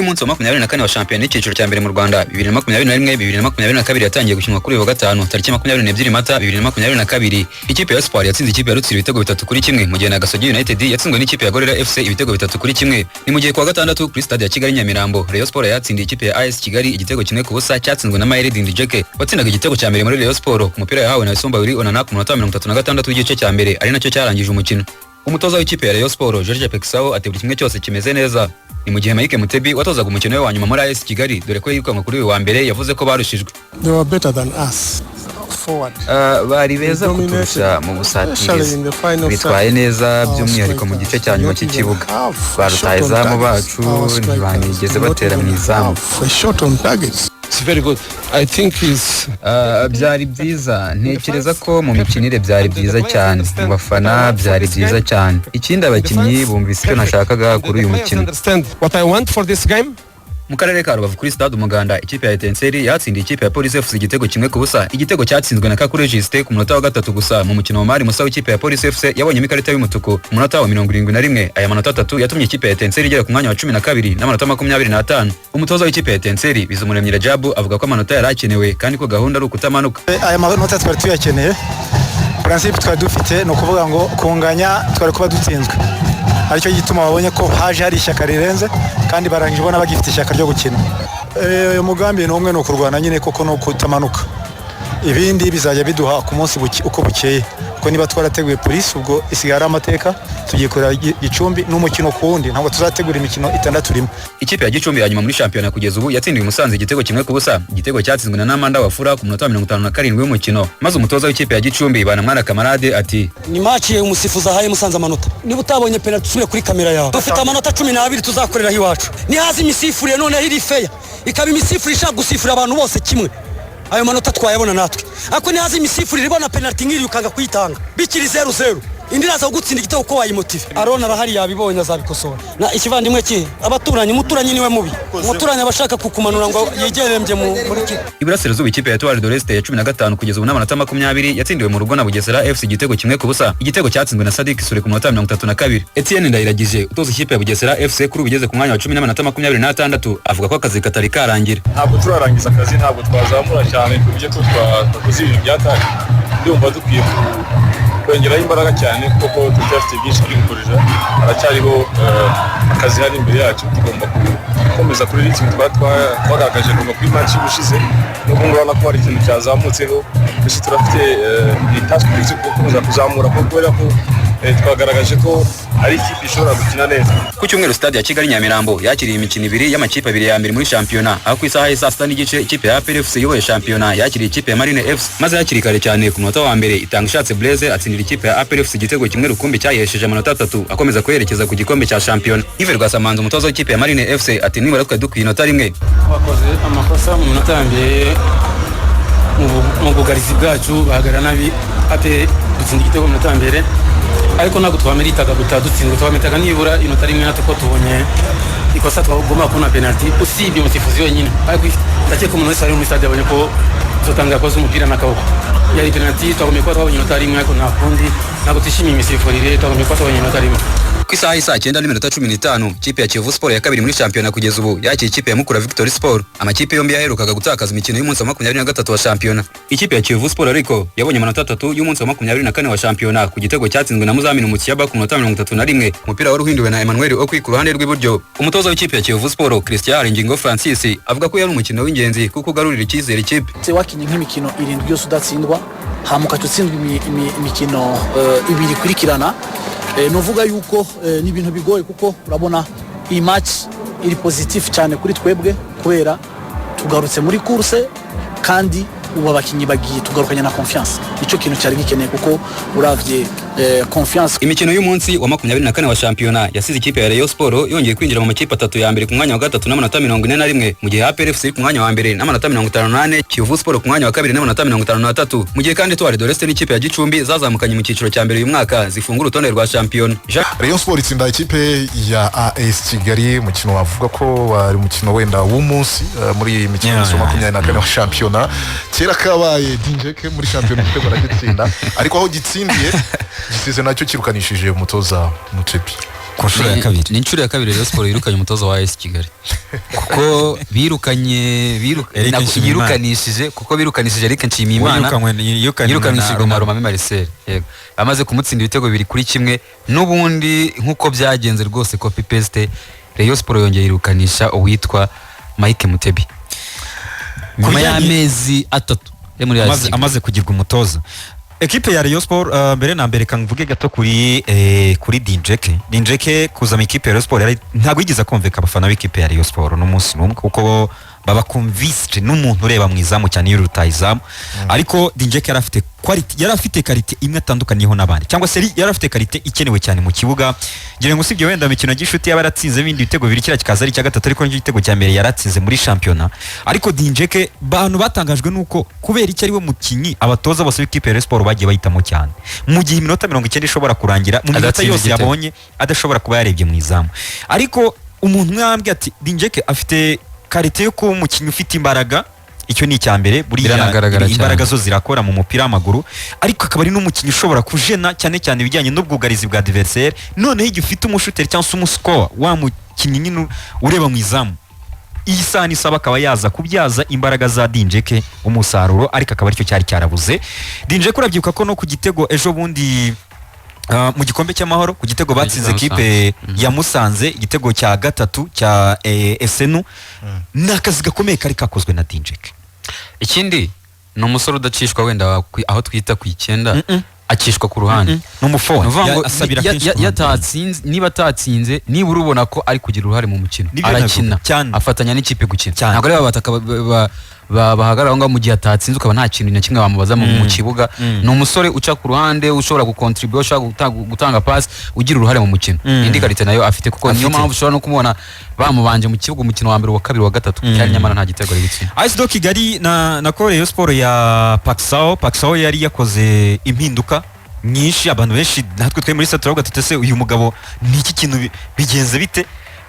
Y'umunsi wa 24 wa shampiyona y'icyiciro cya mbere mu Rwanda 2021 2022 yatangiye gukinwa kuri uyu wa gatanu tariki 22 Mata 2022. Ikipe ya Espoir yatsinze ikipe ya Rutsiro ibitego 3-1, mu gihe na Gasogi United yatsinzwe n'ikipe ya Gorilla FC ibitego 3-1. Ni mu gihe kuwa gatandatu kuri stade ya Kigali Nyamirambo, Rayon Sport yatsindiye ikipe ya AS Kigali igitego 1-0 cyatsinzwe na Mahere Dindijeke watsindaga igitego cya mbere muri Rayon Sport ku mupira yahawe na Isomba Willy Onana ku munota wa 36 w'igice cya mbere, ari nacyo cyarangije umukino. Umutoza w'ikipe ya Rayon Sport, George Pexao, ati buri kimwe cyose kimeze neza. Ni mu gihe Mike Mutebi watozaga umukino we wa nyuma muri AS Kigali, dore ko yirukanwe kuri uyu wa mbere, yavuze ko barushijwe. They were better than us forward. Bari beza kuturusha mu busatirizi, bitwaye neza by'umwihariko mu gice cya nyuma cy'ikibuga. Barutaye izamu bacu, ntibanigeze batera mu izamu. A shot on targets. It's very good. I think he's Byari byiza. Ntekereza ko mu mikinire byari byiza cyane, mu bafana byari byiza cyane. Ikindi, abakinnyi bumvise icyo nashakaga kuri uyu mukino. Understand what I want for this game. Mu karere ka Rubavu kuri stade Umuganda, ikipe ya Etincelle yatsindiye ikipe ya Police FC igitego 1-0, igitego cyatsinzwe na Kakure Justin ku munota wa gatatu gusa mu mukino. Wa Mari Musa w'ikipe ya Police FC yabonyemo ikarita y'umutuku ku munota wa 71. Aya manota atatu yatumye ikipe ya Etincelle igera ku mwanya wa 12 n'amanota 25. Umutoza w'ikipe ya Etincelle, Bizumuremyi Rajabu, avuga ko amanota yari akenewe kandi ko gahunda ari ukutamanuka. Aya manota twari tuyakeneye. Principe twari dufite ni ukuvuga ngo kunganya twari kuba dutsinzwe, aricyo gituma babonye ko haje hari ishyaka rirenze kandi barangije ubona bagifite ishyaka ryo gukina. Umugambi ni umwe, ni ukurwana nyine koko, ni ukutamanuka. Ibindi bizajya biduha ku munsi uko bukeye, kuko niba twarateguye Polisi, ubwo isigaye ari amateka. Tugiye kureba Gicumbi n'umukino ku wundi, ntabwo tuzategura imikino itandatu rimwe. Ikipe ya Gicumbi ya nyuma muri shampiyona kugeza ubu yatsindiwe Musanze igitego 1-0, igitego cyatsinzwe na Namanda Wafura ku munota wa 57 w'umukino. Maze umutoza w'ikipe ya Gicumbi, Banamwana Kamarade, ati: Ni match umusifuzi ahaye Musanze amanota. Niba utabonye penalty, usubire kuri kamera yawe. Dufite amanota 12 tuzakoreraho iwacu. Nihaza imisifurire noneho iri fair, ikaba imisifurire ishaka gusifurira abantu bose kimwe, ayo manota twayabona natwe. Ariko nihaza imisifurire ibona penalty nk'iri ukanga kuyitanga bikiri 0-0, indi iraza kugutsinda igitego uko wayimotive. Arona arahari, yabibonye, azabikosora. Na ikivandimwe cye abaturanyi, umuturanyi niwe mubi. Umuturanyi aba ashaka kukumanura ngo yigerembye muri kimwe. Iburasirazuba, ikipe ya Etoile de l'Est ya 15 kugeza ubu n'amanota 20 yatsindiwe mu rugo na Bugesera FC igitego 1-0, igitego cyatsinzwe na Sadik Sule ku munota wa 32. Etienne Ndayiragije utoza ikipe ya Bugesera FC kuri ubu ugeze ku mwanya wa 10 n'amanota 26, avuga ko akazi katari karangira. Ntabwo turarangiza akazi, ntabwo twazamura cyane tuvuge ko twakoze ibintu byatari. Ndumva dukwiye kongeraho imbaraga cyane kuko turacyafite byinshi byo gukorera. Haracyariho akazi hari imbere yacu. Tugomba gukomeza kuri rythme twagaragaje kuva kuri match y'ubushize, n'ubu ngubu urabona ko hari ikintu cyazamutseho. Mbese turafite ni task zo gukomeza kuzamura kuko kubera ko twagaragaje ko ari ikipe ishobora gukina neza. Ku cyumweru, stade ya Kigali Nyamirambo yakiriye imikino ibiri y'amakipe abiri ya mbere muri shampiyona, aho ku isaha y'i saa sita n'igice ikipe ya APR FC iyoboye shampiyona yakiriye ikipe ya Marine FC. Maze hakiri kare cyane ku munota wa mbere, Itanga Ishatse Blaise atsindira ikipe ya APR FC igitego kimwe rukumbi cyayihesheje amanota atatu akomeza kuyerekeza ku gikombe cya shampiyona. Yves Rwasamanzi, umutoza w'ikipe ya Marine FC, ati: "Nibura twari dukwiye inota rimwe." Bakoze amakosa mu minota ya mbere mu bwugarizi bwacu, bahagarara nabi. APR dutsinda igitego mu minota ya mbere, ariko ntabwo twameritaga gutaha dutsindwa. Twameritaga nibura inota rimwe natwe, ko tubonye ikosa twagomba kubona penalty, usibye umusifuzi wenyine. Ariko ndakeka umuntu wese wari muri stade yabonye ko Zotanga yakoze umupira n'akaboko, yari penalty. Twagomba kuba twabonye inota rimwe, ariko nta kundi, ntabwo twishimiye imisifurire. Twagomba kuba twabonye inota rimwe. Ku isaha y'i saa cyenda n'iminota 15, ikipe ya Kiyovu Sport ya kabiri muri shampiyona kugeza ubu yakiriye ikipe ya Mukura Victory Sport. Amakipe yombi yaherukaga gutakaza imikino y'umunsi wa 23 wa shampiyona. Ikipe ya Kiyovu Sport ariko yabonye amanota atatu y'umunsi wa 24 wa shampiyona ku gitego cyatsinzwe na Muzamini Mukiyaba ku munota wa 31, umupira wari uhinduwe na Emmanuel Okwi ku ruhande rw'iburyo. Umutoza w'ikipe ya Kiyovu Sport, Christian Haringingo Francis, avuga ko yari umukino w'ingenzi kuko ugarurira icyizere ikipe. Wakinye nk'imikino irindwi yose udatsindwa, hama ukaca utsindwa imikino ibiri ikurikirana. Nuvuga yuko ni ibintu bigoye, kuko urabona iyi match iri positif cyane kuri twebwe kubera tugarutse muri course, kandi ubu abakinnyi bagiye tugarukanye na confiance. Nicyo kintu cyari gikeneye, kuko uravye confiance. Imikino y'umunsi wa 24 wa shampiyona yasize ikipe ya Rayon Sport yongeye kwinjira mu makipe atatu ya mbere ku mwanya wa gatatu n'amanota 41, mu gihe APR FC iri ku mwanya wa mbere n'amanota 54, Kiyovu Sport ku mwanya wa kabiri n'amanota 53, mu gihe kandi Etoile de l'Est n'ikipe ya Gicumbi zazamukanye mu cyiciro cya mbere uyu mwaka zifungura urutonde rwa shampiyona. Rayon Sport itsinda ikipe ya AS Kigali, umukino wavuga ko wari umukino wenda w'umunsi muri iyi mikino y'umunsi wa 24 wa shampiyona. Kera kabaye Dinjeke muri shampiyona igitego aragitsinda, ariko aho gitsindiye gisize nacyo kirukanishije umutoza Mucepi. Ku nshuro ya kabiri. Ni inshuro ya kabiri Rayon Sports yirukanye umutoza wa AS Kigali, kuko birukanye Eric Nshimiyimana. Yirukanishije, kuko birukanishije Eric Nshimiyimana. Yirukanwe Yirukanishijwe na Romami Marcel, yego, amaze kumutsinda ibitego 2-1. N'ubundi nk'uko byagenze rwose, copy paste, Rayon Sports yongeye yirukanisha uwitwa Mike Mutebi nyuma y'amezi 3 yo muri AS Kigali. Amaze kugirwa umutoza ekipe ya Rayon Sport. Mbere na mbere kanvuge gato kuri Dinjeke. Dinjeke kuza mu ikipe ya Rayon Sport ntabwo yigeze akumvika abafana b'ikipe ya Rayon Sport n'umunsi n'umwe, kuko baba convinced n'umuntu ureba mu izamu cyane iyo rutayizamu. Ariko Dinjeke yari afite quality, yari afite qualité imwe atandukaniyeho n'abandi, cyangwa se yari afite qualité ikenewe cyane mu kibuga. Ngira ngo usibye wenda mikino ya gishuti yaba yaratsinze ibindi bitego bibiri, kiriya kikaza ari icya gatatu, ariko nicyo gitego cya mbere yaratsinze muri shampiyona. Ariko Dinjeke bantu batangajwe nuko kubera icyo ari we mukinnyi abatoza bose b'ikipe ya Rayon Sport bagiye bahitamo cyane, mu gihe iminota 90 ishobora kurangira, mu minota Adatsinze yose igitego. yabonye adashobora kuba yarebye mu izamu. Ariko umuntu umwe yambwiye ati Dinjeke afite qualité yo kuba umukinnyi ufite imbaraga, icyo ni icya mbere buriya. Biranagaragara cyane. Imbaraga zo zirakora mu mupira w'amaguru, ariko akaba ari n'umukinnyi ushobora kujena cyane cyane ibijyanye n'ubwugarizi bwa adversaire. Noneho igihe ufite umushuteri cyangwa se umusikowa, wa mukinnyi nyine ureba mu izamu, iyi saha n'isaba akaba yaza kubyaza imbaraga za Dinjeke umusaruro, ariko akaba aricyo cyari cyarabuze Dinjeke. Urabyibuka ko no ku gitego ejo bundi, mu gikombe cy'amahoro, ku gitego batsinze Musanze. ekipe ya Musanze, igitego cya gatatu cya Esenu, ni akazi gakomeye kari kakozwe na Dinjeke. Ikindi ni umusore udacishwa wenda aho twita ku 9, acishwa ku ruhande. Ni umuforward. Ni ukuvuga ngo Asabira kenshi ku ruhande. Yatatsinze, niba atatsinze, nibura ubona ko ari kugira uruhare mu mukino. Nibyo Arakina. navuga, cyane. Afatanya n'ikipe gukina. Cyane. Ntabwo ari bataka bahagarara aho ngaho mu gihe atatsinze ukaba nta kintu na kimwe wamubaza mu kibuga. Ni umusore uca ku ruhande, ushobora gukontribuwa, ushobora gutanga pasi, ugira uruhare mu mukino. Indi qualité nayo afite, kuko niyo Afite. mpamvu ushobora no kumubona bamubanje mu kibuga umukino wa mbere, uwa kabiri, uwa gatatu, cyane nyamara nta gitego ari gutsinda. AS do Kigali na Rayon Sport ya Paxao. Paxao yari yakoze impinduka nyinshi, abantu benshi natwe twe muri turavuga tuti ese uyu mugabo ni iki kintu bigenze bite?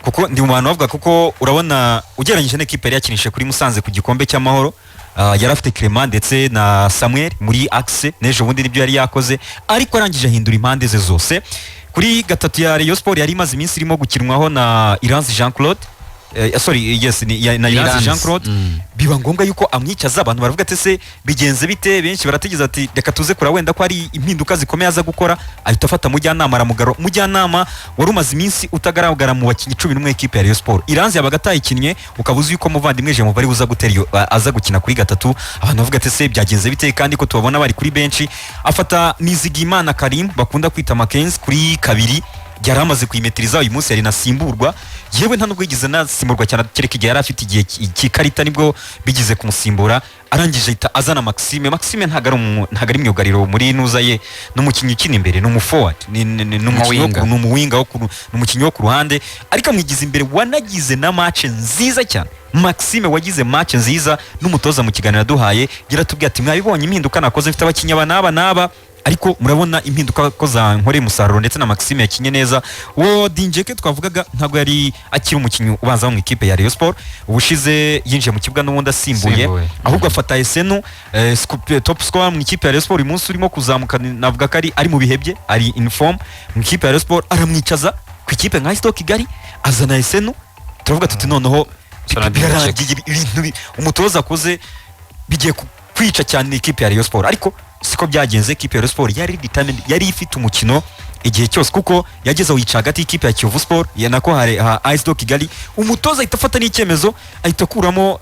Kuko ndi mu bantu bavuga, kuko urabona ugereranyije n'ikipe yari yakinishije kuri Musanze ku gikombe cy'amahoro, yari afite Clement ndetse na Samuel muri axe, n'ejo bundi nibyo yari yakoze, ariko arangije ahindura impande ze zose. Kuri gatatu ya Rayon Sport yari imaze iminsi irimo gukinwaho na Iranzi Jean Claude, sorry, yes, ni, na Iranzi Iranzi, Jean Claude. Biba ngombwa yuko amwicaza, abantu baravuga ati ese bigenze bite? Benshi barategereza ati reka tuze kura wenda ko ari impinduka zikomeye aza gukora. Ahita afata mujyanama aramugaro, mujyanama wari umaze iminsi utagaragara mu bakinnyi 11 ekipe ya Rayon Sport. Iranzi yabaga atayikinnye, ukaba uzi yuko muvandimwe Jean bari buza gutera iyo aza gukina kuri gatatu. Abantu bavuga ati ese byagenze bite kandi ko tubabona bari kuri benshi? Afata Nizigimana Karim bakunda kwita Mackenzie kuri kabiri, yari amaze kuyimetiriza. Uyu munsi yari nasimburwa, yewe nta nubwo yigeze nasimburwa cyane, kereka igihe yari afite igihe cy'ikarita nibwo bigize kumusimbura. Arangije ahita azana Maxime. Maxime ntabwo ari ntabwo ari myugariro muri nuza ye, ni umukinnyi ukina imbere, ni umuforward, ni umukinnyi wo Umuwinga. ni umuwinga ni umukinnyi wo ku ruhande, ariko amwigiza imbere. Wanagize na match nziza cyane, Maxime wagize match nziza. N'umutoza mu kiganiro yaduhaye yaratubwiye ati mwabibonye impinduka nakoze, mfite abakinnyi aba n'aba n'aba, ariko murabona impinduka ko zankoreye umusaruro, ndetse na Maxime yakinye neza. Uwo Dinjeke twavugaga ntabwo yari akiri umukinnyi ubanza mu ikipe ya Rayon Sport. Ubushize yinjiye mu kibuga n'ubundi asimbuye, Asimbuye. ahubwo afata Esenu, top scorer mu ikipe ya Rayon Sport uyu munsi urimo kuzamuka, navuga ko ari mu bihe bye, ari in form mu ikipe ya Rayon Sport, aramwicaza. Ku ikipe nka AS Kigali azana Esenu, turavuga tuti noneho Sana birarangiye, ibintu umutoza akoze bigiye kwica cyane ikipe ya Rayon Sport, ariko siko byagenze. Ikipe ya Rayon Sport yari determined, yari ifite umukino igihe cyose, kuko yageze aho yica hagati y'ikipe ya Kiyovu Sport ya nako hari ha AS do Kigali. Umutoza ahita afata n'icyemezo, ahita akuramo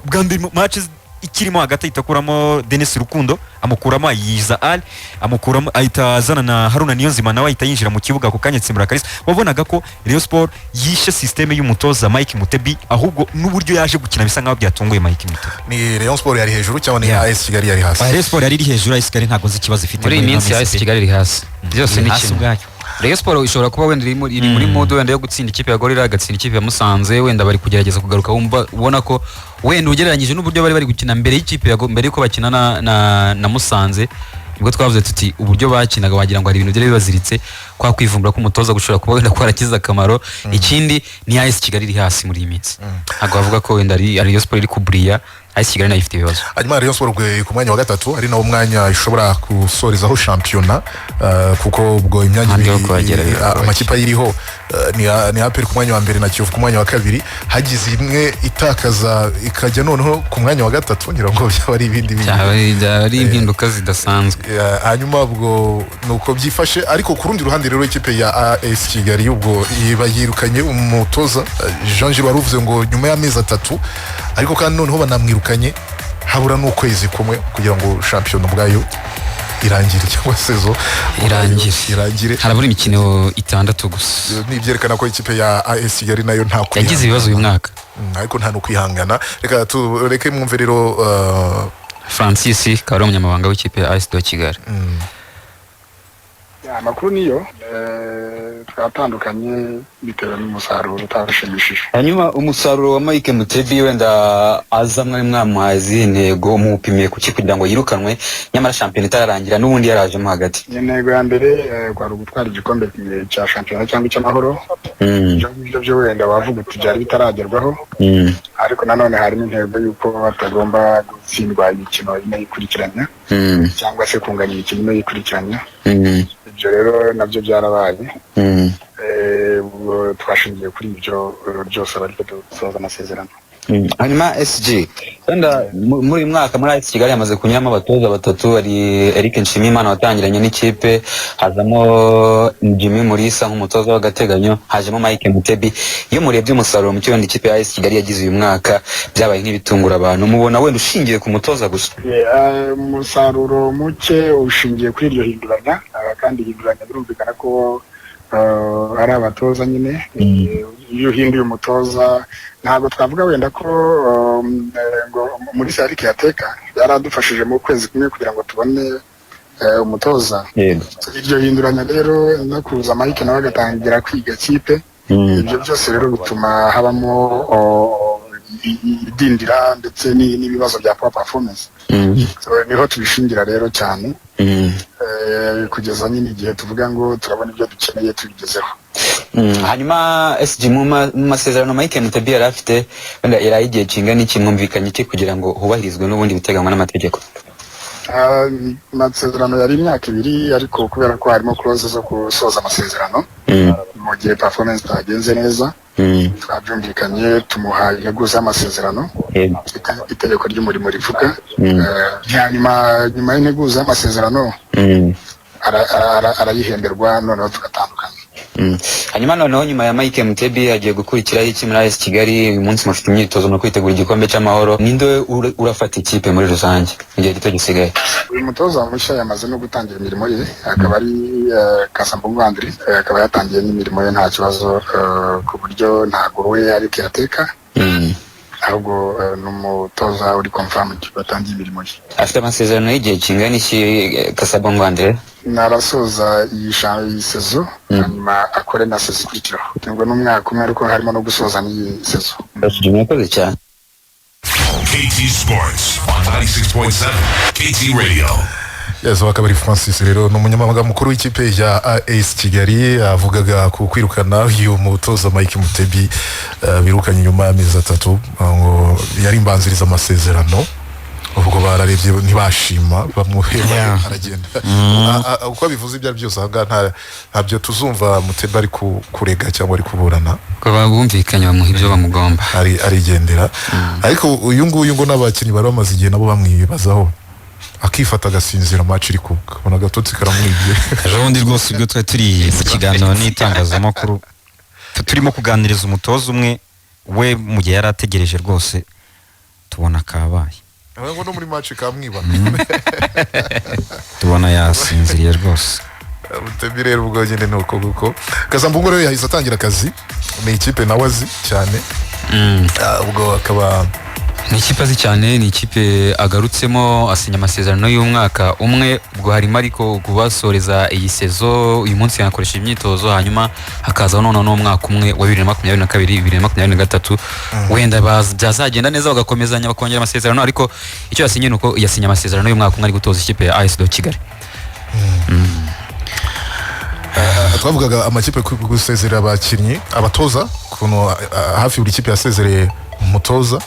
bwa mbere mu match ikirimo hagati, ahita akuramo Denis Rukundo, amukuramo ayiza Ali, amukuramo ahita azana na Haruna Niyonzima, nawe ahita yinjira mu kibuga ako kanya atsimbura Kalisa. Wabonaga ko Rayon Sport yishe système y'umutoza Mike Mutebi, ahubwo n'uburyo yaje gukina bisa nkaho byatunguye Mike Mutebi. Ni Rayon Sport yari hejuru cyangwa ni Yeah. AS Kigali yari hasi? Rayon Sport yari iri hejuru, AS Kigali ntabwo nzi ikibazo ifite. Muri iyi ino minsi AS pe. Kigali iri hasi, byose Iri ni hasi kimwe. ubwayo. Rayon Sport ishobora kuba wenda iri muri mode wenda yo gutsinda ikipe ya Gorilla, igatsinda ikipe ya Musanze, wenda bari kugerageza kugaruka, wumva ubona ko wenda ugereranyije n'uburyo bari bari gukina mbere y'ikipe ya mbere yuko bakina na Musanze, nibwo twavuze tuti uburyo bakinaga wagira ngo hari ibintu byari bibaziritse, kwa kwivumbura k'umutoza gushobora kuba wenda kwarakize akamaro. Ikindi ni AS Kigali iri hasi muri iyi minsi, ntabwo bavuga ko wenda ari Rayon Sport iri kuburiya AS Kigali nayo ifite ibibazo. Hanyuma Rayon Sport ubwo ku mwanya wa gatatu, ari nawo mwanya ishobora gusorezaho shampiyona, kuko ubwo imyanya Ahandi ho ibiri kuhagera biragoye. Amakipe ayiriho ni APR ku mwanya wa mbere na Kiyovu ku mwanya wa kabiri. Hagize imwe itakaza ikajya noneho ku mwanya wa gatatu, ngira ngo byaba ari ibindi bintu. Byaba ari impinduka zidasanzwe. Hanyuma ubwo nuko byifashe, ariko ku rundi ruhande rero ikipe ya AS Kigali ubwo iba yirukanye umutoza Jean Gilles wari uvuze ngo nyuma y'amezi 3, ariko kandi noneho banamwirukanye habura n'ukwezi kumwe kugira ngo shampiyona ubwayo irangire, cyangwa saison irangire. Irangire. Harabura imikino 6 gusa. Ni ibyerekana ko ikipe ya AS Kigali nayo nta yagize ibibazo uyu mwaka. Ariko nta no kwihangana. Reka tureke mwumve rero Francis akaba ari umunyamabanga w'ikipe ya AS de Kigali. Ya, amakuru niyo twatandukanye bitewe n'umusaruro utashimishije. Hanyuma umusaruro wa Mike Mutebi, wenda aza mwari mwamuhaye izihe ntego, muwupimiye kuki kugira ngo yirukanwe nyamara shampiyona itararangira n'ubundi yarajemo hagati? Intego ya mbere kwari ugutwara igikombe cya shampiyona cyangwa icy'amahoro. Ibyo ngibyo byo wenda wavuga uti byari bitaragerwaho, ariko nanone harimo intego y'uko batagomba gutsindwa imikino ine yikurikiranya cyangwa se kunganya imikino ine yikurikiranya. Ibyo rero nabyo byarabaye. Ubwo twashingiye kuri ibyo byose ariko dusoza amasezerano. Hanyuma SG, wenda muri uyu mwaka muri AS Kigali hamaze kunyuramo abatoza batatu. Hari Eric Nshimiyimana watangiranye n'ikipe, hazamo Jimmy Mulisa nk'umutoza w'agateganyo, hajemo Mike Mutebi. Iyo murebye umusaruro muke wenda ikipe ya AS Kigali yagize uyu mwaka, byabaye nk'ibitungura abantu, mubona wenda ushingiye ku mutoza gusa? Umusaruro muke ushingiye kuri iryo hinduranya, kandi hinduranya birumvikana ko ari abatoza nyine. Iyo uhinduye umutoza, ntabwo twavuga wenda ko ngo muri sarike yateka yaradufashije mu kwezi kumwe kugira ngo tubone umutoza. Iryo hinduranya rero no kuza Mike nawe agatangira kwiga kipe, ibyo byose rero bituma habamo idindira ndetse n'ibibazo bya poor performance. So, niho tubishingira rero cyane kugeza nyine igihe tuvuga ngo turabona ibyo dukeneye tubigezeho. Hanyuma SG, mu masezerano Mike Mutebi yari afite, wenda yari igihe kingana iki, mwumvikanye iki kugira ngo hubahirizwe n'ubundi biteganywa n'amategeko? Amasezerano yari imyaka 2, ariko kubera ko harimo clause zo gusoza amasezerano mu gihe performance itagenze neza, twabyumvikanye tumuha integuza y'amasezerano, itegeko ry'umurimo rivuga. Hanyuma nyuma y'integuza y'amasezerano arayihemberwa, noneho tugatandukana. Hanyuma noneho nyuma ya Mike Mutebi hagiye gukurikiraho iki muri AS Kigali? Uyu munsi mufite imyitozo mu kwitegura igikombe cy'amahoro. Ninde urafata ikipe muri rusange mu gihe gito gisigaye? Uyu mutoza mushya yamaze no gutangira imirimo ye, akaba ari Kasambungu Andre, akaba yatangiye n'imirimo ye nta kibazo, ku buryo ntabwo we ari caretaker, ahubwo ni umutoza uri confirmed watangiye imirimo ye. Afite amasezerano y'igihe kingana iki, Kasabongo Andre? Narasoza iyi saison, hanyuma akore na saison ikurikiraho. Ngo ni umwaka umwe, ariko harimo no gusoza n'iyi saison. Murakoze cyane. KT Sports on 96.7 KT Radio. Yes, akaba ari Francis rero, ni umunyamabanga mukuru w'ikipe ya AS Kigali, avugaga ku kwirukana uyu mutoza Mike Mutebi, birukanye nyuma y'amezi 3, ngo yari imbanziriza amasezerano. Ubwo bararebye ntibashima, bamuhema aragenda. Uko abivuze, ibyo ari byose aha ngaha ntabyo tuzumva Mutebi ari kurega cyangwa ari kuburana. Ko bumvikanye bamuha ibyo bamugomba. Ari arigendera. Ariko uyu nguyu ngo n'abakinnyi bari bamaze igihe nabo bamwibazaho, akifata agasinzira match iri kuba, ubona agatotsi karamwibye. Ejo bundi rwose ubwo twari turi mu kiganiro n'itangazamakuru, turimo kuganiriza umutoza umwe we mu gihe yari ategereje rwose, tubona kabaye. Ngo no muri match kamwiba. Tubona yasinziriye rwose. Mutebi rero ubwo nyine ni uko nguko. Kazambungu rero yahise atangira akazi, ni ikipe nawe azi cyane. Ubwo akaba Ni ikipe azi cyane, ni ikipe agarutsemo, asinya amasezerano y'umwaka umwe. Ubwo harimo ariko kubasoreza iyi saison, uyu munsi yanakoresha imyitozo, hanyuma hakazaho noneho n'umwaka umwe wa 2022, 2023. Wenda byazagenda neza bagakomezanya, bakongera amasezerano, ariko icyo yasinye ni uko yasinye amasezerano y'umwaka umwe ari gutoza ikipe ya AS de Kigali. Twavugaga amakipe gusezerera abakinnyi, abatoza, ukuntu hafi buri kipe yasezereye umutoza.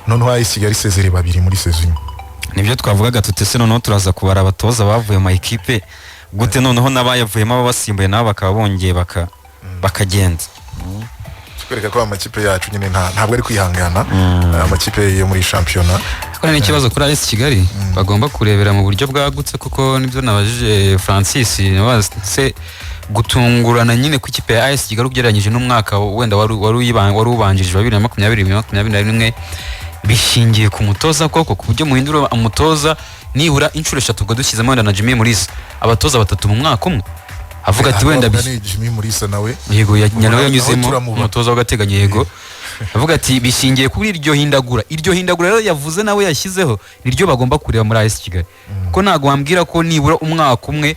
Noneho AS Kigali isezereye babiri muri saison imwe. Nibyo twavugaga tutese, noneho turaza kubara abatoza bavuye mu ekipe gute, noneho n'abayavuyemo ababasimbuye nabo bakaba bongeye bakagenda. Kwereka ko amakipe yacu nyine ntabwo ari kwihangana, amakipe yo muri shampiyona. Ariko ni ikibazo kuri AS Kigali bagomba kurebera mu buryo bwagutse, kuko nibyo nabajije Francis, nabaza se gutungurana nyine ku ikipe ya AS Kigali ugereranyije n'umwaka wenda wari ubanjirije wa 2020, 2021, bishingiye ku mutoza koko, ku buryo muhindura umutoza nibura inshuro eshatu, ubwo dushyizemo wenda na Jimmy Mulisa, abatoza batatu mu mwaka umwe, avuga ati wenda Abavuga ni Jimmy Mulisa nawe. Yego, Nawe nawe yanyuzemo turamubona. umutoza w'agateganyo. Yego, avuga ati bishingiye kuri iryo hindagura. Iryo hindagura rero yavuze nawe yashyizeho niryo bagomba kureba muri AS Kigali, kuko ntabwo wambwira ko nibura umwaka umwe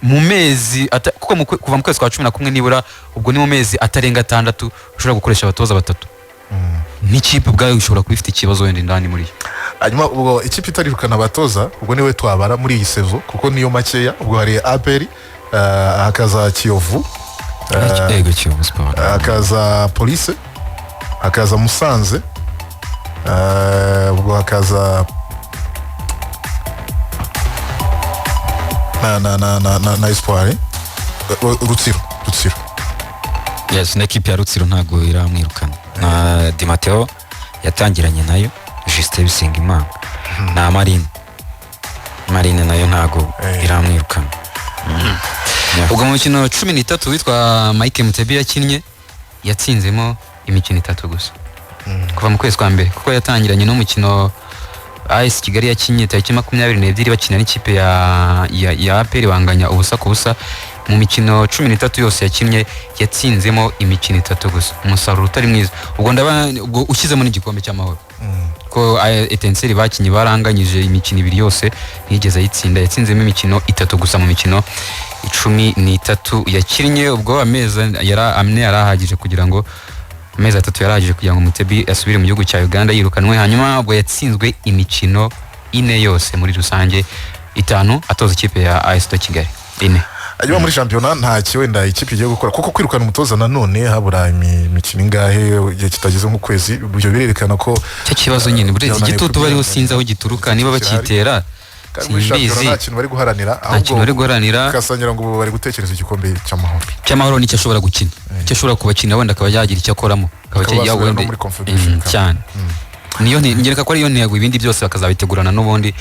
mu mezi kuko kuva mu kwezi kwa 11 nibura, ubwo ni mu mezi atarenga 6 ushobora gukoresha abatoza batatu, n'ikipe ubwayo ishobora kuba ifite ikibazo wenda indani muri yo. Hanyuma ubwo ikipe itarirukana abatoza, ubwo niwe twabara muri iyi saison kuko niyo makeya. Ubwo hari APR, hakaza Kiyovu, Yego, Kiyovu Sport, hakaza Police, hakaza Musanze, ubwo hakaza na Espoir, Rutsiro. Yes, n'ekipe ya Rutsiro ntabwo iramwirukana, na Di Matteo yatangiranye nayo, Justin Bisengimana na Marine nayo ntabwo iramwirukana. Ubwo mu mikino 13 witwa Mike Mutebi yakinnye, yatsinzemo imikino 3 gusa kuva mu kwezi kwa mbere, kuko yatangiranye n'umukino AS Kigali yakinnye tariki 22 bakina n'ikipe ya APR, banganya 0-0. Mu mikino 13 yose yakinnye yatsinzemo imikino 3 gusa, umusaruro utari mwiza. Ubwo ndaba ubwo ushyizemo n'igikombe cy'amahoro, ko Etincelle bakinye baranganyije imikino 2 yose ntiyigeze ayitsinda, yatsinzemo imikino 3 gusa mu mikino 13 yakinnye. Ubwo amezi amwe yarahagije kugira ngo, amezi 3 yarahagije kugira ngo Mutebi asubire mu gihugu cya Uganda yirukanwe. Hanyuma ubwo yatsinzwe imikino 4 yose muri rusange, 5 atoza ikipe ya AS Kigali 4. Hanyuma muri shampiyona nta wenda ikipe igiye gukora, kuko kwirukana umutoza nanone habura imikino ingahe, igihe kitageze nk'ukwezi, ibyo birerekana ko cyo kibazo nyine buretse igitutu bariho sinzi aho gituruka, niba bakitera simbizi. Nta kintu bari guharanira, ahubwo ukasangira ngo bari gutekereza igikombe cy'amahoro. Cy'amahoro nicyo ashobora gukina, icyo ashobora kubakina wenda akaba yagira icyo akoramo, akaba wenda cyane. Niyo ngereka ko ariyo ntego, ibindi byose bakazabitegurana n'ubundi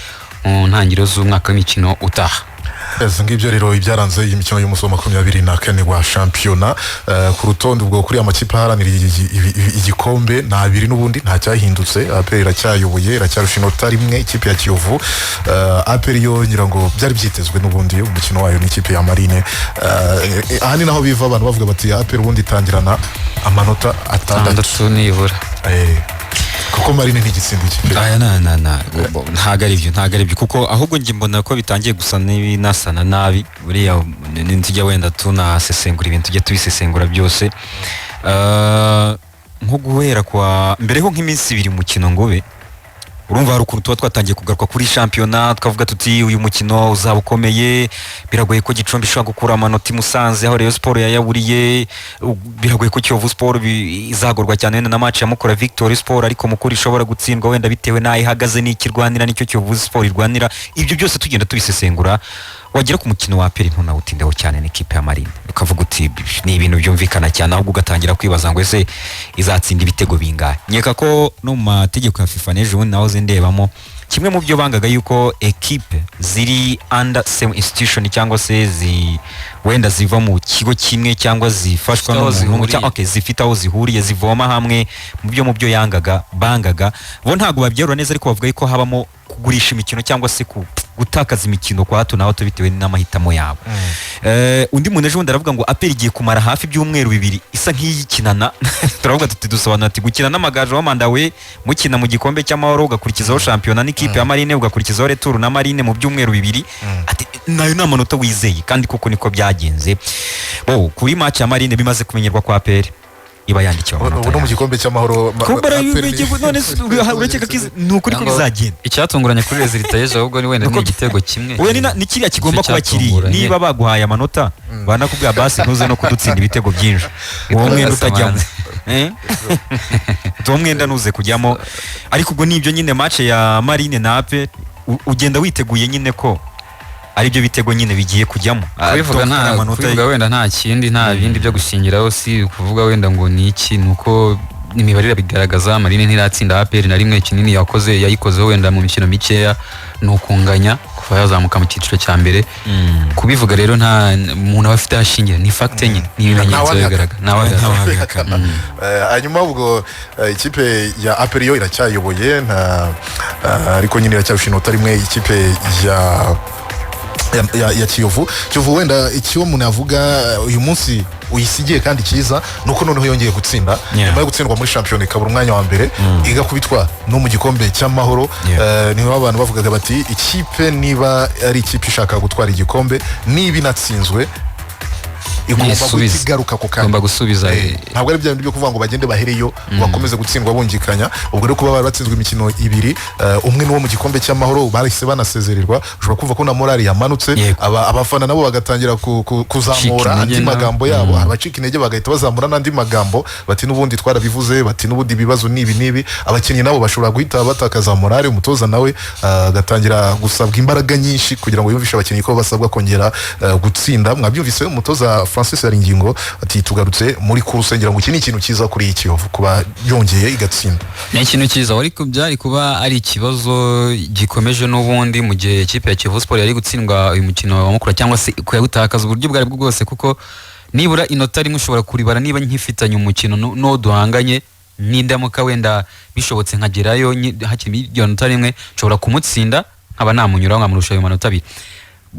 mu ntangiriro z'umwaka w'imikino utaha. Ngibyo rero ibyaranze iyi mikino y'umunsi wa 24 wa shampiyona. Ku rutonde ubwo kuri amakipe aharanira igikombe ni abiri n'ubundi nta cyahindutse. APR iracyayoboye, iracyarusha inota rimwe ikipe ya Kiyovu. APR yo ngira ngo byari byitezwe n'ubundi umukino wayo n'ikipe ya Marine. Aha ni naho biva abantu bavuga bati APR ubundi itangirana amanota 6 nibura, kuko Marine ntigitsinda ikipe. Aya na ntago ari byo kuko ahubwo njye mbona ko bitangiye gusa n'ibinasana nabi. Buriya ntitujya wenda tunasesengura ibintu, tujya tubisesengura byose. Nko guhera kwa mbere ho nk'iminsi 2 umukino ngobe, urumva hari ukuntu tuba twatangiye kugaruka kuri shampiyona, tukavuga tuti uyu mukino uzaba ukomeye, biragoye ko Gicumbi ishobora gukura amanota i Musanze aho Rayon Sport yayaburiye, biragoye ko Kiyovu Sport izagorwa cyane wenda na match ya Mukura Victory Sport, ariko Mukura ishobora gutsindwa wenda bitewe n'aho ihagaze n'ikirwanira nicyo Kiyovu Sport irwanira. Ibyo byose tugenda tubisesengura, wagera ku mukino wa APR ntunawutindeho cyane n'ikipe ya Marine, ukavuga uti ni ibintu byumvikana cyane, ahubwo ugatangira kwibaza ngo ese izatsinda ibitego bingahe. Nkeka ko no mu mategeko ya FIFA n'ejo bundi nahoze ndebamo, kimwe mu byo bangaga yuko ekipe ziri under same institution cyangwa se wenda ziva mu kigo kimwe cyangwa zifashwa n'umuntu cyangwa okay, zifite aho zihuriye zivoma hamwe, mu byo yangaga bangaga bo ntago babyerura neza, ariko bavuga yuko habamo kugurisha imikino cyangwa se gutakaza imikino kwa hato na hato bitewe n'amahitamo yabo. Undi muntu ejo bundi aravuga ngo APR igiye kumara hafi ibyumweru 2 isa nk'iyikinana. Turavuga tuti dusobanura ati gukina n'amagaju w'amandawe mukina mu gikombe cy'amahoro, ugakurikizaho shampiyona n'ikipe ya Marine, ugakurikizaho retour na Marine mu byumweru 2, ati nayo ni amanota wizeye, kandi koko niko byagenze. Bo kuri match ya Marine bimaze kumenyerwa kwa APR iba yandikiwe amanota. Ubu no mu gikombe cy'amahoro none urakeka ko ni ukuri ko bizagenda. Icyatunguranye kuri resultat y'ejo ahubwo ni wenda ni igitego kimwe. We ni kiriya kigomba kuba kiri, niba baguhaye amanota banakubwira basi ntuze no kudutsinda ibitego byinshi, uwo mwenda utajyamo. Uwo mwenda ntuze kujyamo. Ariko ubwo nibyo nyine, match ya Marine na APR ugenda witeguye nyine ko aribyo bitego nyine bigiye kujyamo. Kubivuga Donc, nta amanota kubivuga wenda nta kindi, nta bindi byo gushingiraho, si ukuvuga wenda ngo ni iki, ni uko imibare irabigaragaza. Marine ntiratsinda APR na rimwe. Kinini yakoze yayikozeho wenda mu mikino mikeya ni ukunganya kuva yazamuka mu cyiciro cya mbere. Kubivuga rero nta muntu aba afite aho ashingira, ni fact nyine, ni ibimenyetso bigaragara, ntawabihakana. Hanyuma ubwo ikipe ya APR yo iracyayoboye nta ariko nyine iracyarusha inota rimwe ikipe ya Kiyovu. Kiyovu wenda icyo umuntu yavuga uyu munsi uyisigiye kandi cyiza ni uko noneho yongeye gutsinda nyuma yo gutsindwa muri shampiyona ikabura umwanya wa mbere, igakubitwa no mu gikombe cy'amahoro. Niho abantu bavugaga bati ikipe niba ari ikipe ishaka gutwara igikombe, niba inatsinzwe igomba Ntisubize. guhita igaruka ku kanya. Igomba gusubiza. Ntabwo ari bya bindi byo kuvuga ngo bagende bahereyo bakomeze gutsindwa bungikanya. Ubwo rero kuba bari batsinzwe imikino ibiri, umwe n'uwo mu gikombe cy'amahoro bahise banasezererwa, ushobora kumva ko na morali yamanutse. Abafana nabo bagatangira kuzamura Gucika intege andi nabo. magambo yabo. Abacika intege bagahita bazamura n'andi magambo bati n'ubundi twarabivuze, bati n'ubundi ibibazo ni ibi n'ibi. Abakinnyi nabo bashobora guhita batakaza morale, umutoza nawe agatangira gusabwa imbaraga nyinshi kugira ngo yumvishe abakinnyi ko basabwa kongera gutsinda. Mwabyumvise umutoza Francis Haringingo ati tugarutse muri course. Ngira ngo iki ni ikintu cyiza kuri iyi Kiyovu kuba yongeye igatsinda. Ni ikintu cyiza, wari byari kuba ari ikibazo gikomeje n'ubundi mu gihe ikipe ya Kiyovu Sport yari gutsindwa uyu mukino wa Mukura cyangwa se kuyawutakaza uburyo ubwo aribwo bwose, kuko nibura inota rimwe ushobora kuribara niba nkifitanye umukino n'uwo duhanganye, nindamuka wenda bishobotse nkagerayo hakiri iryo nota rimwe, nshobora kumutsinda nkaba namunyuraho nkamurusha ayo manota abiri.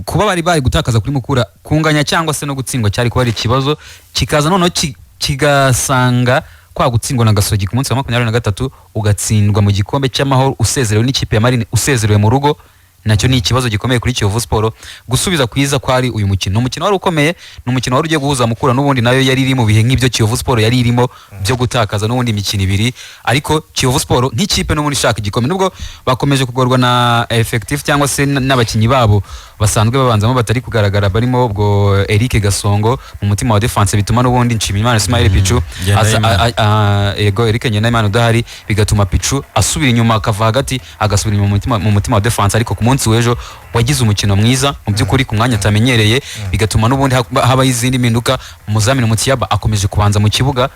Kuba bari bari gutakaza kuri Mukura, kunganya cyangwa se no gutsindwa cyari kuba ari ikibazo, kikaza noneho kigasanga kwa gutsindwa na Gasogi ku munsi wa 23, ugatsindwa mu gikombe cy'amahoro, usezerewe n'ikipe ya Marine, usezerewe mu rugo, nacyo ni ikibazo gikomeye kuri Kiyovu Sport. Gusubiza kwiza kwari uyu mukino, ni umukino wari ukomeye, ni umukino wari ugiye guhuza Mukura n'ubundi nayo yari iri mu bihe nk'ibyo Kiyovu Sport yari irimo byo gutakaza n'ubundi imikino ibiri. Ariko Kiyovu Sport nk'ikipe n'ubundi ishaka igikombe, nubwo bakomeje kugorwa na effectif cyangwa se n'abakinnyi babo basanzwe babanzamo batari kugaragara, barimo ubwo Eric Gasongo mu mutima wa defense, bituma n'ubundi Nshimiyimana Ismail Pichu aza yego Eric Ngendahimana udahari, bigatuma Pichu asubira inyuma akava hagati agasubira inyuma mu mutima wa defense. Ariko ku munsi w'ejo wagize umukino mwiza mu by'ukuri ku mwanya atamenyereye, bigatuma n'ubundi habaho izindi mpinduka. Muzamini Mutiyaba akomeje kubanza mu kibuga,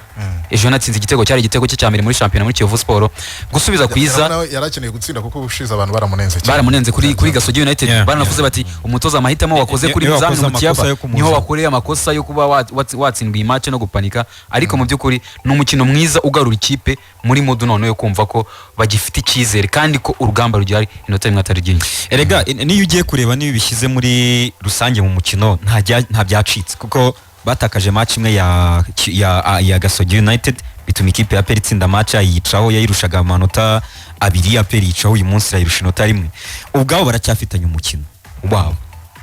ejo yanatsinze igitego, cyari igitego cye cya mbere muri shampiyona muri Kiyovu Sport. Gusubiza kwiza. Nawe yari akeneye gutsinda kuko ubushize abantu baramunenze cyane. Baramunenze kuri Gasogi United, baranavuze bati umutoza amahitamo wakoze kuri Niwe Muzamini wakoze amakosa Mutiyaba yo kumuzana. niho wakoreye amakosa yo kuba watsindwa iyi match no gupanika. Ariko mu by'ukuri ni umukino mwiza ugarura ikipe muri mood none yo kumva ko bagifite icyizere kandi ko urugamba rugihari, inota rimwe atari ryinshi. Erega niyo ugiye kureba, niyo ubishyize muri rusange mu mukino nta byacitse, kuko batakaje match imwe ya Gasogi United, bituma ikipe ya APR itsinda match yayicaho, yayirushaga amanota abiri, APR yicaho, uyu munsi irayirusha inota rimwe. Ubwabo baracyafitanye umukino wabo.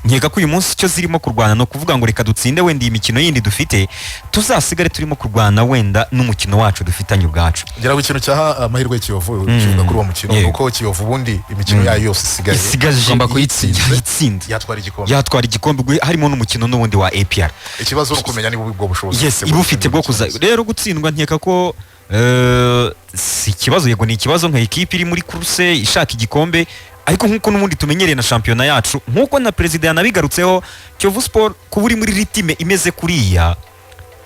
Nkeka ko uyu munsi icyo zirimo kurwana ni ukuvuga ngo reka dutsinde wenda iyi mikino yindi dufite, tuzasigare turimo kurwana wenda n'umukino wacu dufitanye ubwacu. Ngira ngo ikintu cyaha amahirwe ya Kiyovu kivuga kuri uwo mukino ni uko Kiyovu ubundi imikino yayo yose isigaye Isigaje Igomba kuyitsinda. yayitsinda yatwara igikombe. Yatwara igikombe, ubwo harimo n'umukino n'ubundi wa APR. Ikibazo ni ukumenya niba ubwo bushobozi Yes, iba ufite bwo kuza rero gutsindwa. Nkeka ko si ikibazo, yego ni ikibazo nka ekipe iri muri course ishaka igikombe, ariko nk'uko n'ubundi tumenyereye na shampiyona yacu, nk'uko na perezida yanabigarutseho, Kiyovu Sport kuba uri muri rythme imeze kuriya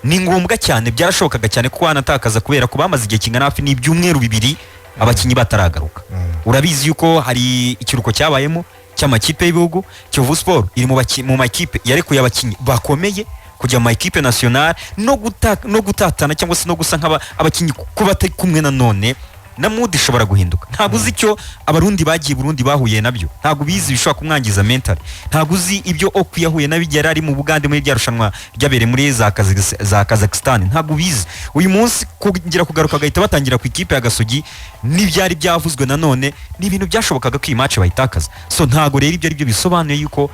ni ngombwa cyane. Byarashobokaga cyane ko wanatakaza kubera ko bamaze igihe kingana hafi n'ibyumweru 2 abakinnyi bataragaruka. Urabizi yuko hari ikiruhuko cyabayemo cy'amakipe y'ibihugu. Kiyovu Sport iri mu makipe yarekuye abakinnyi bakomeye kujya mu makipe nationale no gutatana cyangwa se no gusa nk'aba abakinnyi kuba batari kumwe nanone na mood ishobora guhinduka. Ntabwo uzi icyo abarundi bagiye Burundi bahuye nabyo, ntabwo ubizi bishobora kumwangiza mental, ntabwo uzi ibyo Okwi yahuye nabyo igihe yari ari mu Bugande muri rya rushanwa ryabereye muri za Kazakhstan, ntabwo ubizi. Uyu munsi kugira kugaruka bagahita batangira ku ikipe ya Gasogi n'ibyari byavuzwe nanone ni ibintu byashobokaga ko iyi match bayitakaza. So ntabwo rero ibyo ari byo bisobanuye yuko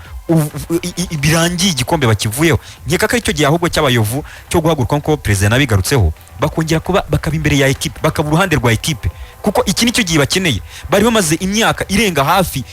birangiye igikombe bakivuyeho. Nkeka ko aricyo gihe ahubwo cy'abayovu cyo guhaguruka nk'uko perezida yanabigarutseho, bakongera kuba bakaba imbere ya ekipe, bakaba uruhande rwa ekipe. Kuko iki nicyo gihe bakeneye. Bari bamaze imyaka irenga hafi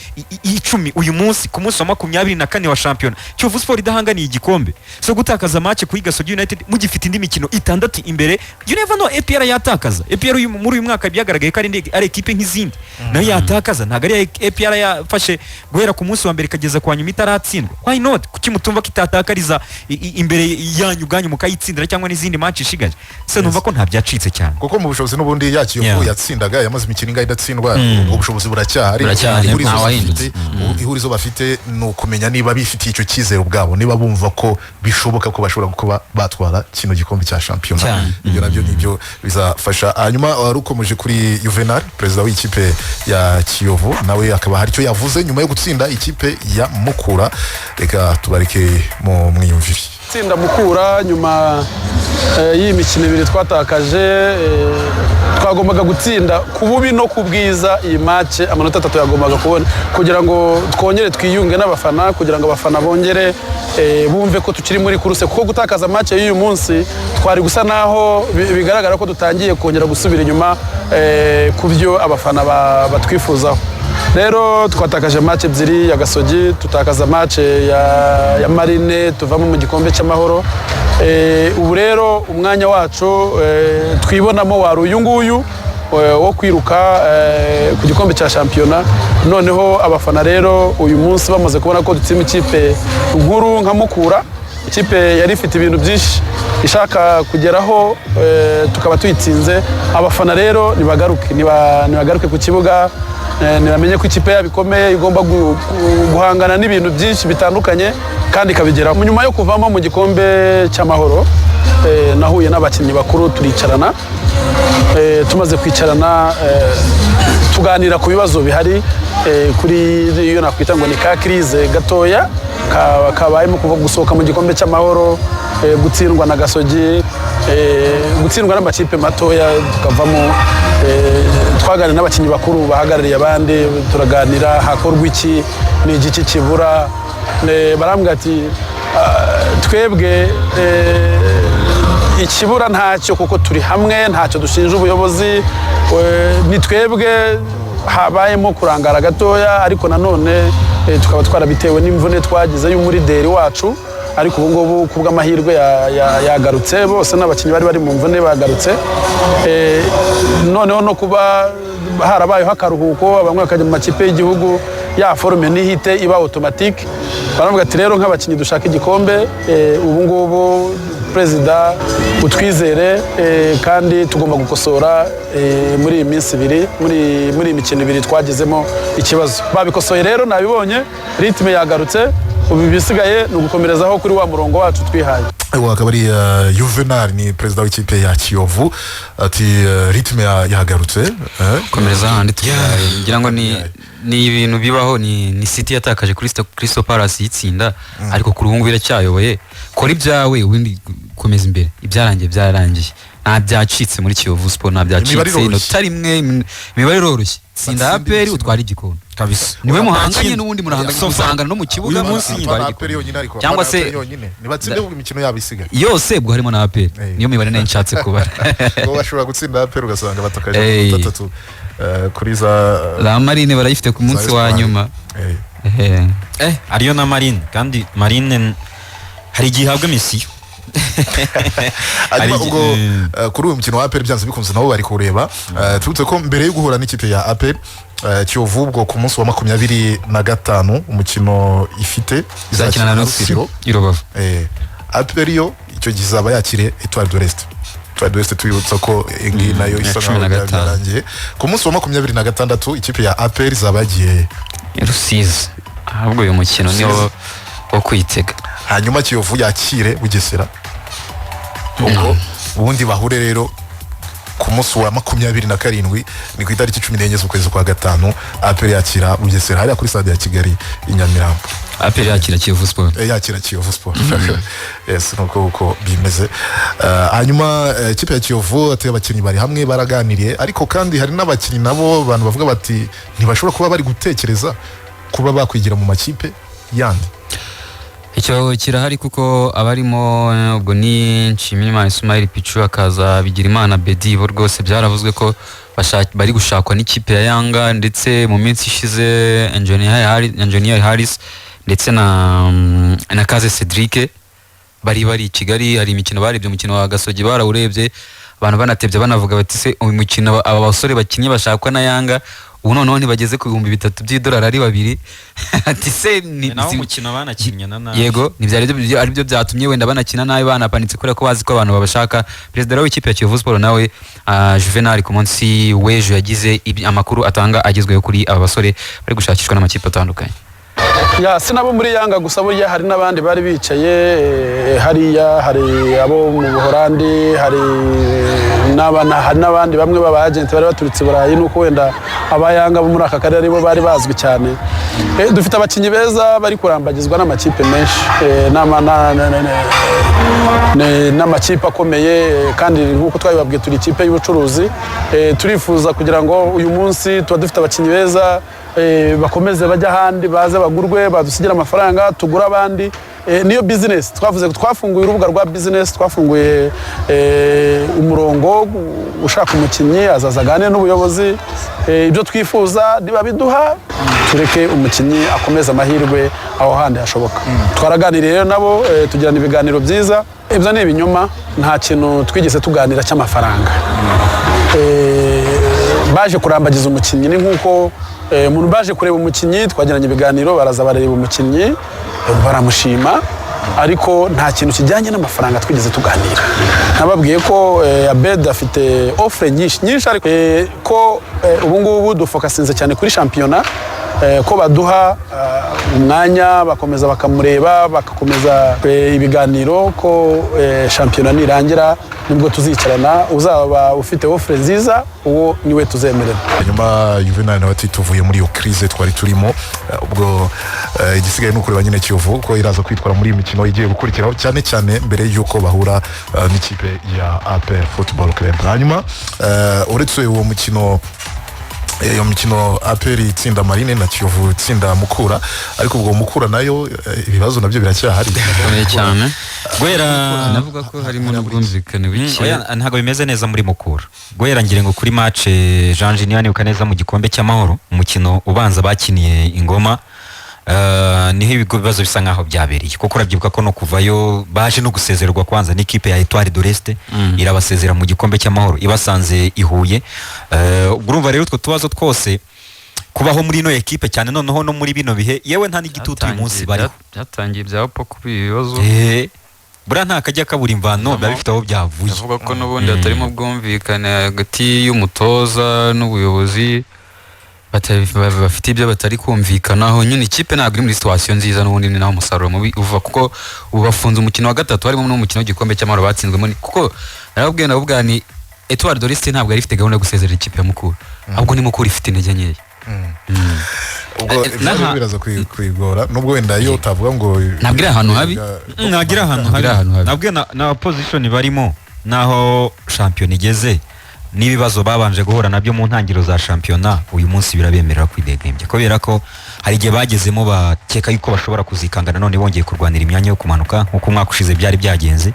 10 uyu munsi ku munsi wa 24 wa shampiyona Kiyovu Sport idahanganiye igikombe. So gutakaza match kuri Gasogi United mugifite indi mikino 6 imbere, you never know, APR yatakaza. APR muri uyu mwaka byagaragaye ko ari ekipe nk'izindi, nayo yatakaza. Ntabwo ari APR yafashe guhera ku munsi wa mbere ikageza kwa nyuma itaratsindwa. Why not? Kuki mutumva ko itatakariza imbere yanyu ubwanyu mukayitsindira, cyangwa n'izindi match ishigaje? Se numva ko nta byacitse cyane. Kuko mu bushobozi n'ubundi ya Kiyovu yatsindaga, yamaze imikino ingahe idatsindwa, ubwo bushobozi buracyahari. Buracyahari, Ihurizo ntawahindutse. Ihurizo bafite ni ukumenya niba bifitiye icyo cyizere ubwabo, niba bumva ko bishoboka ko bashobora kuba batwara kino gikombe cya shampiyona. Cyane. Ibyo nabyo nibyo bizafasha. Hanyuma wari ukomeje kuri Juvenal, perezida w'ikipe ya Kiyovu, nawe akaba hari icyo yavuze nyuma yo gutsinda ikipe ya Mukura. Reka tubareke mu mwiyumvire. Tsinda Mukura nyuma y'iyi mikino ibiri twatakaje, twagombaga gutsinda ku bubi no ku bwiza iyi match, amanota 3 yagombaga kubona kugira ngo twongere twiyunge n'abafana, kugira ngo abafana bongere bumve ko tukiri muri kuruse. Kuko gutakaza match y'uyu munsi twari gusa naho bigaragara ko dutangiye kongera gusubira inyuma ku byo abafana batwifuzaho. Rero twatakaje match 2 ya Gasogi, tutakaza match ya Marine, tuvamo mu gikombe cy'amahoro. Ubu rero umwanya wacu twibonamo wari uyu nguyu wo kwiruka ku gikombe cya shampiyona. Noneho abafana rero uyu munsi bamaze kubona ko dutsinda ikipe nkuru nka Mukura, ikipe yari ifite ibintu byinshi ishaka kugeraho, tukaba tuyitsinze. Abafana rero nibagaruke, nibagaruke ku kibuga, nibamenye ko ikipe yabo ikomeye, igomba guhangana n'ibintu byinshi bitandukanye kandi ikabigeraho. Nyuma yo kuvamo mu gikombe cy'amahoro, nahuye n'abakinnyi bakuru turicarana. Tumaze kwicarana, tuganira ku bibazo bihari, kuri iyo nakwita ngo ni ka crise gatoya kabayemo kuva gusohoka mu gikombe cy'amahoro, gutsindwa na Gasogi, gutsindwa n'amakipe matoya tukavamo. Twaganira n'abakinnyi bakuru bahagarariye abandi, turaganira hakorwa iki, ni igiki kibura. Barambwira ati twebwe ikibura ntacyo, kuko turi hamwe, ntacyo dushinja ubuyobozi. Ni twebwe habayemo kurangara gatoya, ariko nanone tukaba twarabitewe n'imvune twagize y'umurideri wacu. Ariko ubu ngubu ku bw'amahirwe yagarutse, bose n'abakinnyi bari mu mvune bagarutse. Noneho no kuba harabayeho akaruhuko, bamwe bakajya mu makipe y'igihugu, ya forume nihite iba automatique. Baravuga ati rero nk'abakinnyi dushaka igikombe, ubu ngubu perezida utwizere, kandi tugomba gukosora muri iyi minsi ibiri, muri iyi mikino ibiri twagizemo ikibazo. Babikosoye rero, nabibonye, ritme yagarutse. Ubu ibisigaye ni ugukomerezaho kuri wa murongo wacu twihaye. Uwo akaba ari Juvenal, ni perezida w'ikipe ya Kiyovu, ati ritme yagarutse. Komereza handi ngira ngo ni ibintu bibaho. Ni City yatakaje kuri Crystal Palace yitsinda, ariko kuri ubu ngubu iracyayoboye. Kora ibyawe ubundi komeza imbere, ibyarangiye byararangiye, nta byacitse muri Kiyovu Sport, nta byacitse. Inota rimwe, imibare iroroshye. Tsinda APR utwara igikombe kabisa. Niwe muhanganye n'ubundi murahanganye, muzahangana no mu kibuga. Uyu munsi APR yonyine, ariko cyangwa se nibatsinde imikino yabo isigaye yose, ubwo harimo na APR, niyo mibare nayo nshatse kubara. Bo bashobora gutsinda APR ugasanga batakaje 3 kuri za Marine, barayifite ku munsi wa nyuma. Ariyo na Marine, kandi Marine hari igihe ihabwa misiyo. Hanyuma ubwo kuri uyu mukino wa APR byanze bikunze nabo bari kureba. Tubutse ko mbere yo guhura n'ikipe ya APR, Kiyovu ubwo ku munsi wa 25 umukino ifite izakina na Rutsiro i Rubavu. APR yo icyo gihe izaba yakiriye Etoile de l'Est. Etoile de l'Est tubibutsa ko iyi nayo isa nkaho yarangiye. Ku munsi wa 26 ikipe ya APR izaba yagiye Rusizi. Ahubwo uyu mukino niwo wo kwitega. Hanyuma Kiyovu yakire Bugesera. Ubwo ubundi bahure rero ku munsi wa 27, ni ku itariki 14 z'ukwezi kwa 5, APR yakira Bugesera hariya kuri stade ya Kigali i Nyamirambo. APR yakira Kiyovu Sport. Yakira Kiyovu Sport. Yes, nuko uko bimeze. Hanyuma ikipe ya Kiyovu ati abakinnyi bari hamwe baraganiriye, ariko kandi hari n'abakinnyi nabo abantu bavuga bati ntibashobora kuba bari gutekereza kuba bakwigira mu makipe yandi. Icyo kirahari kuko abarimo ubwo ni Nshimiyimana Ismail Pichu, akaza Bigirimana Bedi, bo rwose byaravuzwe ko bari gushakwa n'ikipe ya Yanga, ndetse mu minsi ishize Engineer Harris ndetse na Kaze Cedric bari i Kigali. Hari imikino barebye, umukino wa Gasogi barawurebye, abantu banatebye banavuga bati se uyu mukino aba basore bakinnye bashakwa na Yanga ubu noneho ntibageze ku 3000 by'idolari ari babiri. Ati se ni naho umukino banakinnye na nabi. Yego, ntibyari ari byo byatumye wenda banakina nabi, banapanitse kubera ko bazi ko abantu babashaka. Perezida w'ikipe ya Kiyovu Sport nawe Juvenal ku munsi w'ejo yagize amakuru atanga agezweho kuri aba basore bari gushakishwa n'amakipe atandukanye. Ya, sinabo muri Yanga gusa, burya hari n'abandi bari bicaye hariya, hari abo mu Buholandi, hari n'abandi bamwe b'aba agent bari baturutse i Burayi, nuko wenda aba Yanga bo muri aka karere aribo bari bazwi cyane. Dufite abakinnyi beza bari kurambagizwa n'amakipe menshi, n'amakipe akomeye, kandi nk'uko twabibabwiye turi ikipe y'ubucuruzi. Turifuza kugira ngo uyu munsi tuba dufite abakinnyi beza, bakomeze bajya ahandi, baze bagurwe, badusigira amafaranga tugura abandi. Niyo business twavuze, twafunguye urubuga rwa business, twafunguye umurongo, ushaka umukinnyi azaza aganire n'ubuyobozi, ibyo twifuza niba biduha tureke umukinnyi akomeze amahirwe aho handi hashoboka. Twaraganiriye rero nabo, tugirana ibiganiro byiza. Ibyo ni ibinyoma, nta kintu twigeze tuganira cy'amafaranga. Baje kurambagiza umukinnyi, ni nk'uko umuntu baje kureba umukinnyi, twagiranye ibiganiro, baraza bareba umukinnyi baramushima, ariko nta kintu kijyanye n'amafaranga twigeze tuganira. Nababwiye ko Abed afite offre nyinshi, ariko ko ubu ngubu dufokasinze cyane kuri shampiyona, ko baduha umwanya bakomeza bakamureba, bagakomeza ibiganiro, ko shampiyona nirangira nibwo tuzicarana, uzaba ufite offre nziza uwo niwe tuzemerera. Hanyuma Juvenal nawe ati tuvuye muri iyo crise twari turimo, ubwo igisigaye ni ukureba nyine Kiyovu ko iraza kwitwara muri iyi mikino igiye gukurikiraho, cyane cyane mbere y'uko bahura n'ikipe ya APR Football Club. Hanyuma uretse uwo mukino, iyo mikino APR itsinda Marine na Kiyovu itsinda Mukura, ariko ubwo Mukura nayo ibibazo nabyo biracyahari bikomeye cyane. Guhera navuga ko harimo n'ubwumvikane buke, ntabwo bimeze neza muri Mukura. Guhera ngira ngo kuri match Jean Junior nibuka neza mu gikombe cy'amahoro, umukino ubanza bakiniye Ingoma, niho ibibazo bisa nkaho byabereye, kuko urabyibuka ko no kuvayo baje no gusezererwa kwanza n'ikipe ya Etoile de l'Est, irabasezera mu gikombe cy'amahoro ibasanze i Huye. Urumva rero utwo tubazo twose kubaho muri ino ekipe cyane, noneho no muri bino bihe yewe nta n'igitutu uyu munsi bariho. Byatangiye bya kuba ibibazo, buriya nta kajya kabura imvano, biba bifite aho byavuye. Avuga ko n'ubundi hatarimo bwumvikane hagati y'umutoza n'ubuyobozi, bafite ibyo batari kumvikanaho nyine. Ikipe ntabwo iri muri situation nziza, n'ubundi ni naho umusaruro mubi uva, kuko ubu bafunze umukino wa gatatu harimo n'umukino w'igikombe cy'amahoro batsinzwemo, kuko narababwiye ndavuga ni Etoile de l'Est ntabwo yari ifite gahunda yo gusezerera ikipe ya Mukura, ahubwo ni Mukura ifite intege nkeya. Ubwo ibyo biraza kwigora, nubwo wenda iyo utavuga ngo ntabwo iri ahantu habi, ntabwo iri ahantu habi, nabwo na position barimo naho shampiyona igeze n'ibibazo babanje guhura nabyo mu ntangiriro za shampiyona, uyu munsi birabemerera kwidegembya, kubera ko hari igihe bagezemo bakeka yuko bashobora kuzikangana none bongeye kurwanira imyanya yo kumanuka nk'uko umwaka ushize byari byagenze,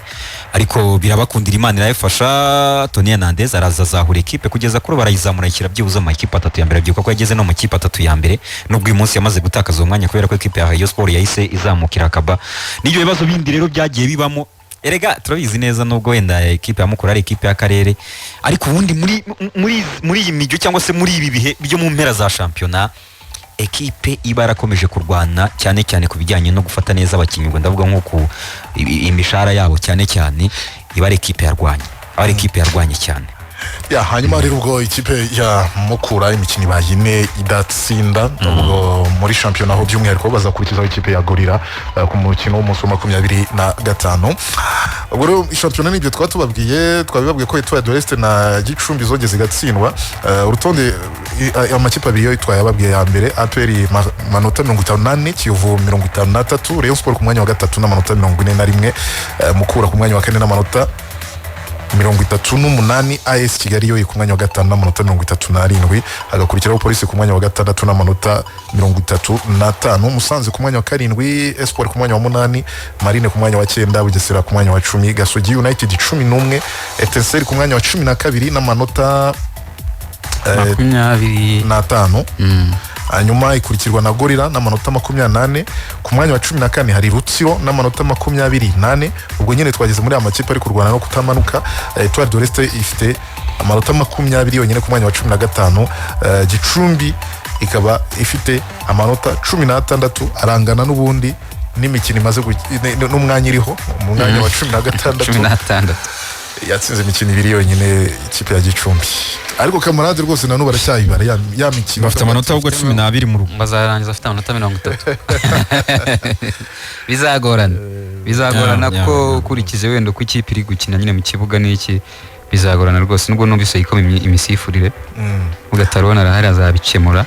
ariko birabakundira, Imana irabifasha. Tony Hernandez araza azahura ekipe kugeza kuri barayizamura ishyira byibuze mu makipe atatu ya mbere, byuka ko yageze no mu makipe atatu ya mbere, nubwo uyu munsi yamaze gutakaza uwo mwanya kubera ko ekipe ya Rayon Sport yahise izamukira akaba. N'ibyo bibazo bindi rero byagiye bibamo, erega turabizi neza, nubwo wenda ekipe ya Mukura ari ekipe y'akarere, ariko ubundi muri iyi mijyo cyangwa se muri ibi bihe byo mu mpera za shampiyona, ekipe iba yarakomeje kurwana cyane cyane ku bijyanye no gufata neza abakinnyi, ubwo ndavuga nko ku imishahara yabo cyane cyane, iba ari ekipe yarwanye, aba ari ekipe yarwanye cyane. Ya, hanyuma rero ubwo ikipe ya Mukura imikino ibaye ine idatsinda, ubwo muri shampiyona aho by'umwihariko bazakurikizaho ikipe ya Gorilla ku mukino w'umunsi wa 25. Ubwo rero shampiyona nibyo twatubabwiye, twabibabwiye ko Etoile de l'Est na Gicumbi zogeze igatsindwa. Urutonde amakipe abiri yo twayababwiye ya mbere, APR manota 54, Kiyovu 53, Rayon Sport ku mwanya wa gatatu n'amanota 41, Mukura ku mwanya wa kane n'amanota 38, AS Kigali yo ku mwanya wa gatanu n'amanota 37, hagakurikiraho Polisi ku mwanya wa gatandatu n'amanota 35, Musanze ku mwanya wa karindwi, Espoir ku mwanya wa munani, Marine ku mwanya wa cyenda, Bugesera ku mwanya wa 10, Gasogi United 11, Etincelle ku mwanya wa 12 n'amanota 25, hanyuma ikurikirwa na Gorilla n'amanota 24. Ku mwanya wa 14 hari Rutsiro n'amanota 24. Ubwo nyine twageze muri aya makipe ari kurwana no kutamanuka. Etoile de l'Est ifite amanota 20 yonyine ku mwanya wa 15. Gicumbi ikaba ifite amanota 16, arangana n'ubundi n'imikino imaze n'umwanya iriho, mu mwanya wa 16. 16. Yatsinze imikino ibiri yonyine ikipe ya Gicumbi, ariko Kamarade rwose na n'ubu aracyayibara ya mikino. Bafite amanota ahubwo 12 mu rugo. Bazarangiza afite amanota 30. Bizagorana, bizagorana, kuko ukurikije wenda uko ikipe iri gukina nyine mu kibuga n'iki, bizagorana rwose, nubwo numvise yikoma imisifurire. Ugatarubona arahari, azabikemura.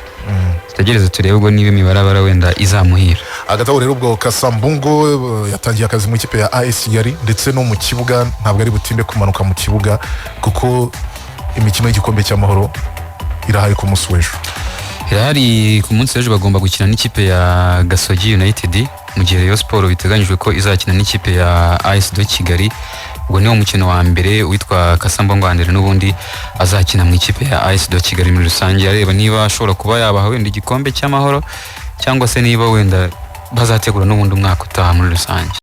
Tutegereze turebe ubwo niba imibarabara wenda izamuhira. Hagati aho rero, ubwo Kasambungo yatangiye akazi mu ikipe ya AS Kigali, ndetse no mu kibuga ntabwo ari butinde kumanuka mu kibuga, kuko imikino y'igikombe cy'amahoro irahari ku munsi w'ejo. Irahari ku munsi w'ejo, bagomba gukina n'ikipe ya Gasogi United, mu gihe Rayon Sport biteganyijwe ko izakina n'ikipe ya AS de Kigali. Ubwo niwo mukino wa mbere witwa Kasambongo Andre n'ubundi azakina mu ikipe ya AS de Kigali muri rusange, areba niba ashobora kuba yabaha wenda igikombe cy'amahoro, cyangwa se niba wenda bazategura n'ubundi umwaka utaha muri rusange.